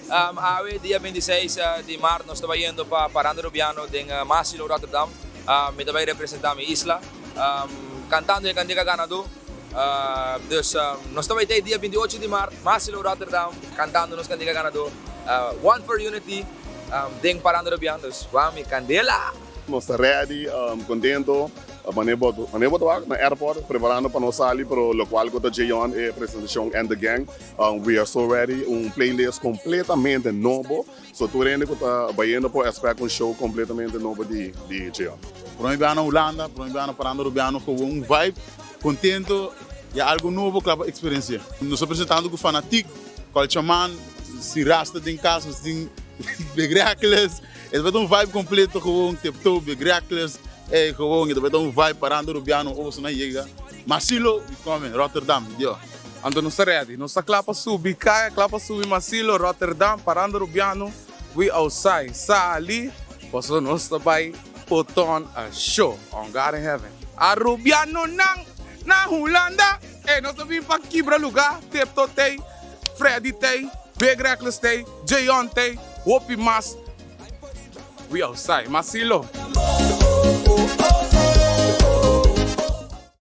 Awe dia 26 di maart nos ta bayendo pa Paranda Rubiano den Maassilo Rotterdam. Mi ta bay representa mi isla cantando e cantica ganador. Dus nos ta bay te dia 28 di maart Maassilo Rotterdam cantando nos cantica ganador One for Unity den Paranda Rubiano. Dus wami candela! Nos ta ready, contento, manera bo manera bo ta wak na airport preparando pa nos sali pero locual cu ta Jeon e presentacion and the gang. We are so ready, un playlist completamente nobo, so tur hende cu ta bayendo por expect un show completamente nobo di di Jeon. Prome biaha na Hulanda, prome biaha na Paranda Rubiano gewoon un vibe, contento y algo nobo cla pa experiencia. Nos ta presentando cu Fanatic, Culture Man, sin rasta den cas, nos tin Big Reckless, e ta un vibe completo gewoon, Tiptoe, Big Reckless, ey gewoon e ta un vibe Paranda Rubiano, oso nan yega. Masilo, we coming, Rotterdam, dio. Anto nos ta ready. Nos ta kla pa subi kaya, kla pa subi Masilo, Rotterdam, Paranda Rubiano, we outside. Sali, pasobra nos ta bai put on a show on God in heaven. Arubianonan na Hulanda, ey nos ta bin pa kibra luga, Tipto tey, Freddy tey, Big Reckless tey, Jeon tey, hopi mas, we outside. Masilo.